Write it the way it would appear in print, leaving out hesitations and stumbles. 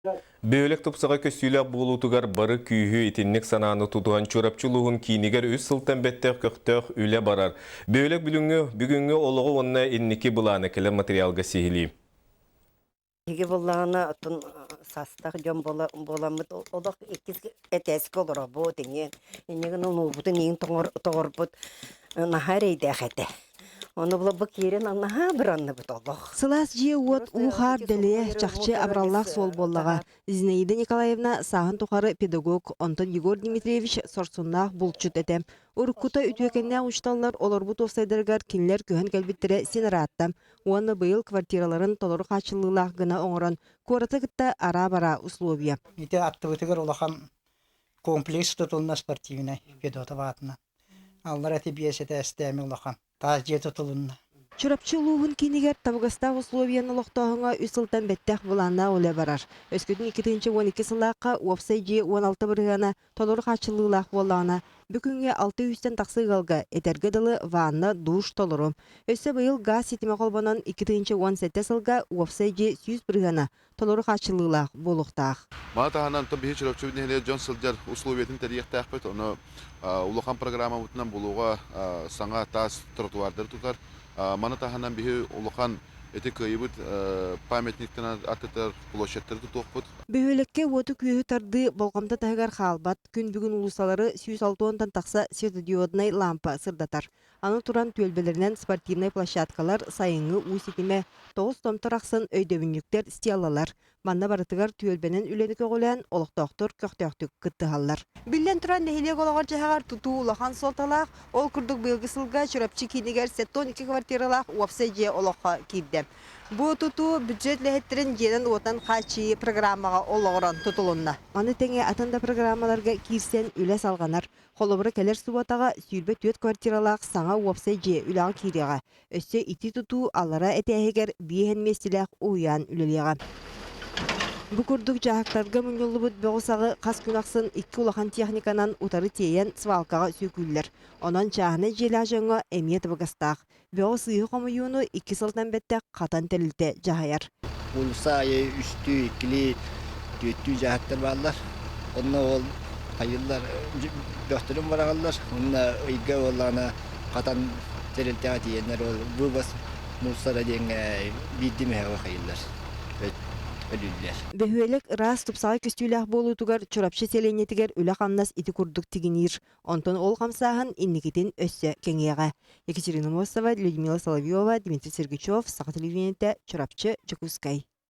Бөһүөлэк тупсаҕай көстүүлээх буолуутугар бары күүһү итинник санааны тутуһан Чурапчы улууһун киинигэр үс сылтан бэттэх көхтөөх үлэ барар. Бөһүөлэк бүгүҥҥү, бүгүҥҥү олоҕу уонна инники былааны кэлэр материалга сиһилии. Биһиги буоллаҕына оттон саастаах дьон буоламмыт олох иккис этээскэ олоробут иҥин иннигин унуубутун иҥин тоҥорбут наһаа эрэйдээх этэ. Ону була бу киирэн наһаа быранныбыт олох. Сылаас дьиэ-уот, уу-хаар дэлэйэ, чахчы абыраллаах суол буоллаҕа. Зинаида Николаевна сааһын тухары педагог, онтон Егор Дмитриевич сорсуннаах булчут этэ. Уруккута үтүөкэннээх учууталлар олорбут уопсайдарыгар кинилэр көһөн кэлбиттэрэ син ыраатта. Уонна быйыл квартираларын толору хааччыллыылаах гына оҥорон, куораты кытта араа-бараа условия. Ити аттыбытыгар улахан комплекс тутулунна спортивнай Федотов аатынан. Аллар эти биэс этээстээми улахан таас дьиэ тутулунна. Чурапчы улууһун киинигэр табыгастаах условияны олохтооһуҥҥа үс сылтан бэттэх былааннаах үлэ барар. Өскөтүн 2012 сыллаахха уопсай дьиэ 16 бырыһыана толору хааччыллыылаах буоллаҕына, бу күҥҥэ алта сүүстэн тахса ыалга, этэргэ дылы, ванна, душ толору. Өссө быйыл гаас ситимэ холбонон 2017 сылга уопсай дьиэ 100 бырыһыана толору хааччыллыылаах буолуохтаах. Маны таһынан биһи Чурапчы нэһилиэгэр дьон сылдьар условиятын тэрийиэхтээхпит. Ону улахан программабытынан булууга саҥа таас тротуардары тутар. Маны таһынан биһи улахан ити кыайыбыт памятниктарын аттытар площадьтары тутуохпут. Бөһүөлэккэ уоту-күөһү тардыы болҕомто таһыгар хаалбат. Күн бүгүн уулуссалары 160-тан тахса светодиоднай лаампа сырдатар. Аны туран түөлбэлэринэн спортивнай площадкалар, сайыҥҥы уу ситимэ, тоҕус томтор ахсын өйдөбүнньүктэр стеллалар. Манна барытыгар түөлбэнэн үлэни көҕүлээн, олохтоохтор көхтөөхтүк кыттыһаллар. Биллэн туран, нэһилиэк олоҕор-дьаһаҕар тутуу улахан суолталаах. Ол курдук быйылгы сылга Чурапчы киинигэр 72 квартиралаах уопсай дьиэ олоххо киирдэ. Бу тутуу бюджет үлэһиттэрин дьиэнэн-уотунан хааччыйыы программаҕа олоҕуран тутулунна. Маны тэҥэ атын да программаларга киирсэн үлэ салҕанар. Холобура, кэлэр субуотаҕа 24 квартиралаах саҥа уопсай дьиэ үлэҕэ киириэҕэ. Өссө ити тутуу аллара этээһигэр биэһэн миэстэлээх уһуйаан үлэлиэҕэ. Бу курдук дьааһыктарга мунньуллубут бөҕү-саҕы хас күн ахсын икки улахан техниканан утары тиэйэн свалкаҕа сүөкүүллэр. Онон чааһынай дьиэлээх дьоҥҥо эмиэ табыгастаах. Бөҕү-сыыһы хомуйууну икки сылтан бэттэх хатан тэрилтэ дьаһайар. Уулусса аайы үстүү, иккилии, түөртүү дьааһыктар бааллар. Онно ол хайыыллар бөхтөрүн быраҕаллар. Уонна ыйга буоллаҕына хатан тэрилтэҕэ тиийэннэр ол вывоз мусора диэҥҥэ биирдии мөһөөҕү хайыыллар, өлүүллэр. Бөһүөлэк ыраас, тупсаҕай көстүүлээх буолуутугар Чурапчы сэлиэнньэтигэр үлэ-хамнас ити курдук тигиниир. Онтон ол хамсааһын инникитин өссө кэҥиэҕэ. Екатерина Мосова, Людмила Соловьева, Дмитрий Сергучев, Саха телевидениетэ, Чурапчы, Дьокуускай.